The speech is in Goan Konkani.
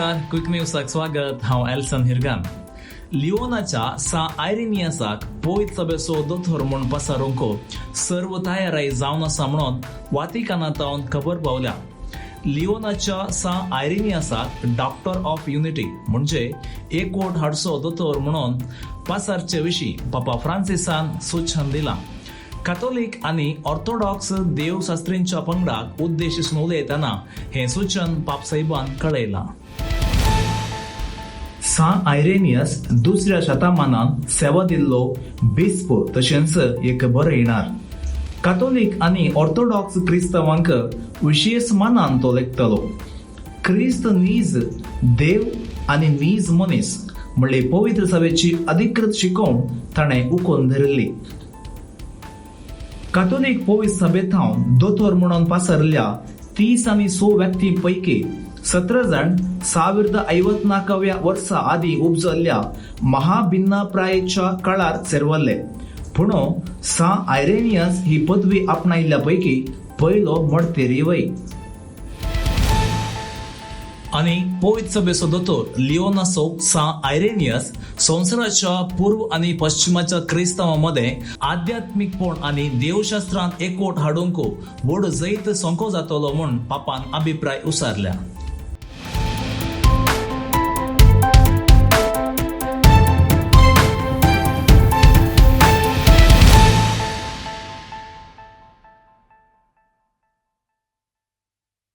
नमस्कार, क्विक न्यूजाक स्वागत. हांव एल्सन हिरगान. लिओनाच्या सा आयरिनियसाक पवित्र सभेचो दोतोर म्हूण पसारूंक सर्व तयाराय जावन आसा म्हणून वातिकानांतावन खबर पावल्या. लिओनाच्या सा आयरिनियसाक डॉक्टर ऑफ युनिटी म्हणजे एकवट हाडचो दोतोर म्हणून पासारचे विशीं पापा फ्रांसिसान सूचन दिलां. कातोलीक आनी ऑर्थोडॉक्स देवशास्त्रींच्या पंगडाक उद्देशून उलयतना हें सूचन पापसाहेबान कळयलां. सा आयरेनियस दुसऱ्या शतमानान सेवा दिल्लो बिस्प तशेंच एक बरयणार. कातोलीक आनी ऑर्थोडॉक्स क्रिस्तांवांक विशेश मानान तो लेखतालो. क्रिस्त नीज देव आनी नीज मनीस म्हणले पवित्र सभेची अधिकृत शिकवण ताणें उखून धरिल्ली. कातोलीक पवित्र सभेथावन दोतोर म्हणून पासरल्या 30 आनी 6 व्यक्तीं पैकी 17 जाण 1054व्या वर्सा आदीं उपजल्ल्या महाभिन्नाप्रायेच्या काळार सेरवल्ले. पूण सा आयरेनियस ही पदवी आपणायल्ल्या पैकी पयलो मडतेरी वय. आनी पवित्र सभेचो दोतोर लिओनासो सा आयरेनियस संवसाराच्या पूर्व आनी पश्चिमाच्या क्रिस्तांवां मदें आध्यात्मीकपण आनी देवशास्त्रांत एकवट हाडूंक व्हड जैत संको जातलो म्हूण पापान अभिप्राय उसारल्या.